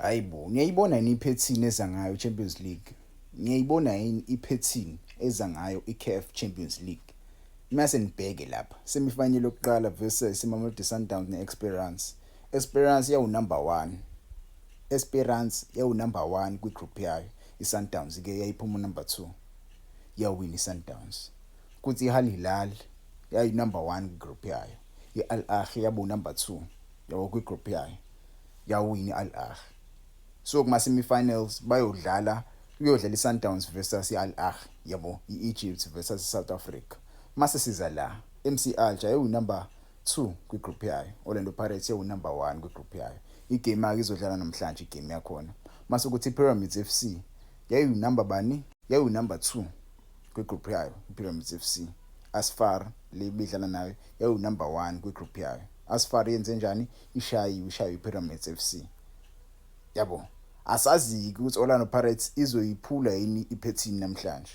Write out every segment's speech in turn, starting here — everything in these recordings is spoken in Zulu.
Hayi bo, ngiyayibona yini iphethini eza ngayo Champions League? Ngiyayibona yini iphethini eza ngayo iCAF Champions League? Mase nibheke lapha, semifinal yokuqala versus iMamelodi Sundowns ne-Esperance. Esperance yawu number 1. Esperance yawu number 1 kwi-group yayo. I-Sundowns ke yayiphuma number 2. Yawina i-Sundowns. Kuthi i-Al Hilal yayi number 1 kwi-group yayo. I-Al Ahly yabo number 2 yabo kwi-group yayo. Yawina i-Al Ahly. So kuma semi-finals bayodlala, kuyodlala i-Sundowns versus i-Al Ahly, yabo, i-Egypt versus i-South Africa. Mase siza la, MC Alger yayi number 2 kwi-group yayo, Orlando Pirates yawu number 1 kwi-group yayo. Igame ake izodlala namhlanje, igame yakhona. Mase kuthi i-Pyramids FC yayi number bani? Yayi number 2 kwi-group yayo, i-Pyramids FC. Asfar le bidlala nayo yayi number 1 kwi-group yayo. Asfar yenze njani? Ishayiwe, ishayiwe i-Pyramids FC. Yabo, asazi ukuthi Orlando Pirates izoyiphula yini iphethini namhlanje,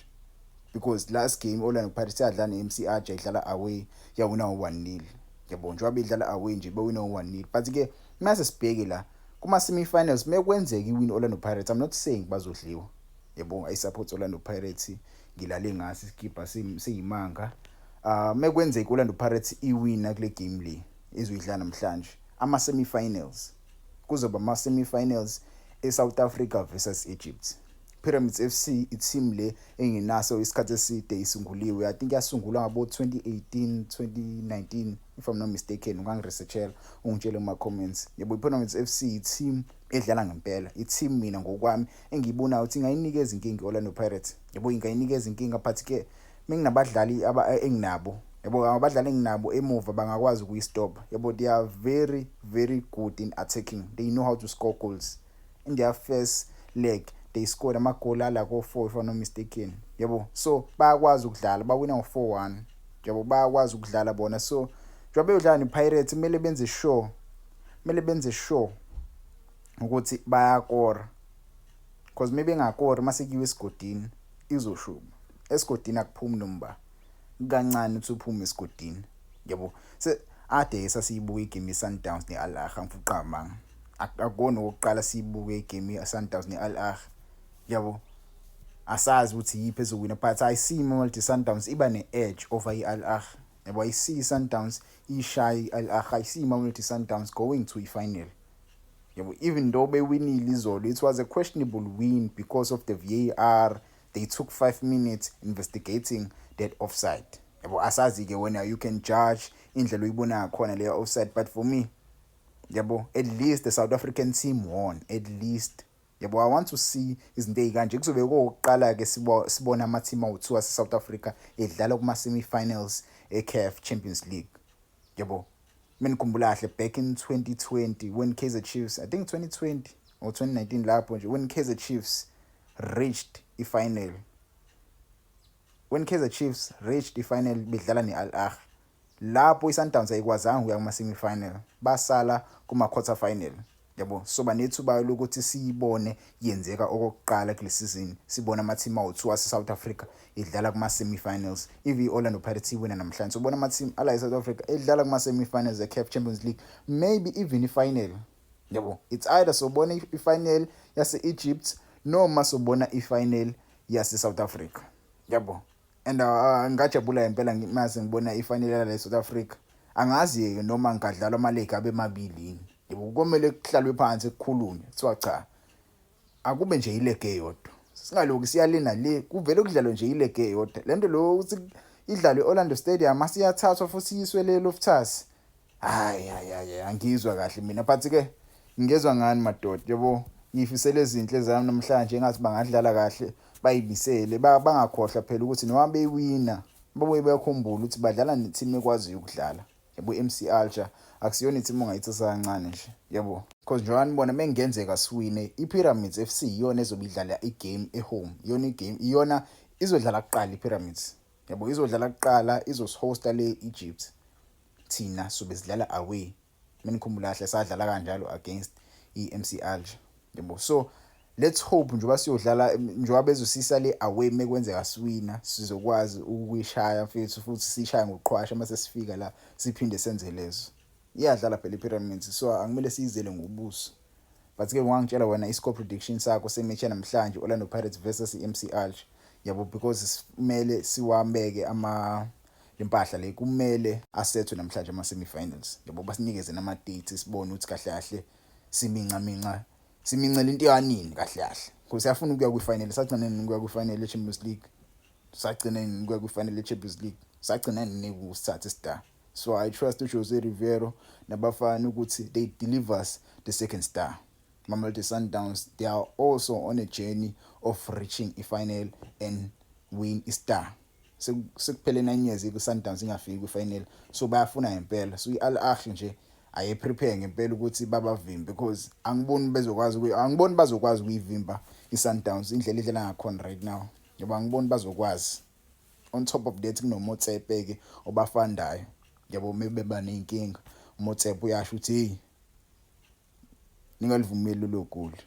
because last game Orlando Pirates yadlala ne-MC Alger, idlala away, yawina ngo-1-0, yabo. Njengoba idlala away nje, bewina ngo-1-0, but ke mase sibheke la kuma semi-finals, mekwenzeka iwin Orlando Pirates, I'm not saying bazodliwa, yabo. I support Orlando Pirates, ngilale ngaso isikibha siyimanga. Mekwenzeka Orlando Pirates iwina kule game le ezoyidlala namhlanje, ama semi-finals kuzoba ama semi-finals eSouth Africa versus Egypt. Pyramids FC, i-team le engenaso isikhathi eside isunguliwe. I think yasungulwa ngabo 2018, 2019, if I'm not mistaken. Ungangiresearchela, ungitshele kuma comments, yebo. I-Pyramids FC i-team edlala ngempela, i-team mina ngokwami engiyibonayo ukuthi ingayinikeza inkinga i-Orlando Pirates, yabo, ingayinikeza inkinga. But ke menginabadlali aba enginabo, yabo, abadlali enginabo emuva bangakwazi ukuyistop, yabo. They are very, very good in attacking. They know how to score goals. In their first leg they scored amagoli ala ko-4, if I'm not mistaken, yabo. So bayakwazi ukudlala, bawina ngo-4-1, yabo. Bayakwazi ukudlala bona. So njengoba beyodlala ne-Pirates, kumele benze sure ukuthi bayakora, because maybe bengakori, mase kuyiwe esigodini izoshuba. Esigodini akuphumi nomba kancane uthi uphume esigodini, yabo. Se ade sasiyibuka igame ye-Sundowns ne-Al Ahly, angifuqa amanga, akukona okokuqala siyibuke igame ye-Sundowns ne-Al Ahly, yabo. Asazi ukuthi yiphi ezowina, but I see Mamelodi Sundowns iba ne-edge over i-Al Ahly, yabo. I see Sundowns ishaya i-Al Ahly. I see Mamelodi Sundowns going to i-final, yabo. Even though bewinile izolo, it was a questionable win because of the VAR. They took 5 minutes investigating that offside, yabo. Asazi ke wena, you can judge indlela oyibona khona leyo offside, but for me, yabo, at least the South African team won at least, yabo. I want to see izinto ezikanje. Kuzobe kokuqala ke sibona ama team awu2 ase South Africa edlala kuma semi-finals eCAF Champions League, yabo. Mina ngikhumbula kahle back in 2020 when Kaizer Chiefs, I think 2020 or 2019 lapho nje, when Kaizer Chiefs reached i-final, when Kaizer Chiefs reached i-final bedlala ne-Al Ahly, lapho iSundowns ayikwazanga ukuya kuma semi-final, basala kuma quarter final, yabo. So banethuba lokuthi siyibone yenzeka okokuqala kule season, sibona ama-team awu2 ase-South Africa idlala kuma semi-finals. If i-Orlando Pirates iwina namhlanje, sobona ama-team ala e-South Africa edlala kuma semi-finals e-CAF Champions League, maybe even i-final, yabo. It's either sobona i-final yase-Egypt noma sobona i-final yase-South Africa, yabo. And ngajabula impela mase ngibona i-final yala e-South Africa. Angazi noma ngadlalwa ama-leg abe mabili yini, yabo. Komele kuhlalwe phansi, kukhulunywe, kuthiwa cha, akube nje ileg eyodwa, singaloku siyalina le, kuvele kudlalwe nje ileg eyodwa. Lento lo ukuthi idlalwe e-Orlando Stadium, masiyathathwa futhi iyiswe le Loftus, hayi hayi hayi, angizwa kahle mina. But ke ngezwe ngani madoda, yabo. Ngifisele ezinhle zami namhlanje, engathi bangadlala kahle, bayimisele, bangakhohlwa phela ukuthi noma bewina, babuye bekhumbule ukuthi badlala neteam ekwaziyo ukudlala, yabo. MC Alger akusiyona i-team ongayithatha kancane nje, yabo, because njengoba nibona, mengenzeka siwine, iPyramids FC iyona ezobe idlala igame ehome. Iyona igame, iyona izodlala kuqala iPyramids, yabo. Izodlala kuqala, izosihosta le Egypt, thina sobe sidlala away. Mina ngikhumbula kahle sadlala kanjalo against iMC Alger, yabo. So let's hope njengoba siyodlala, njengoba bezosisa le away, mekwenzeka siwina, sizokwazi ukuyishaya mfethu, futhi sishaya ngokuqhwasha. Mase sifika la, siphinde senze lezo. Iyadlala phela iPyramids, so akumele siyizele ngobuso. But ke ungangitshela wena i-score prediction sakho se-match namhlanje, Orlando Pirates versus i-MC Alger, yabo, because kumele siwabeke ama lempahla le, kumele asethwe namhlanje ama semi-finals, yabo, basinikeze nama dates, sibone ukuthi kahle kahle siminca minca simincela into yanini kahle kahle, because siyafuna ukuya kwi-final. Sagcina nini ukuya kwi-final ye-Champions League? Sagcina nini ukuya kwi-final ye-Champions League? Sagcina nini ukusithatha i-star? So I trust uJose Rivero nabafana ukuthi they delivers the second star. Mamelodi Sundowns, they are also on a journey of reaching i-final and win i-star. Sekuphele 9 years ku-Sundowns ingafiki kwi-final, so bayafuna ngempela. So i-Al Ahly nje aye prepare ngempela ukuthi babavimbe, because angiboni bazokwazi ukuyivimba i-Sundowns indlela idlala ngakhona right now, ngoba angiboni bazokwazi. On top of that, kunoMotsepe ke obafandayo, yabo, mebeba nenkinga uMotsepe uyasho ukuthi, "Hey, ningalivumeli lelo goli."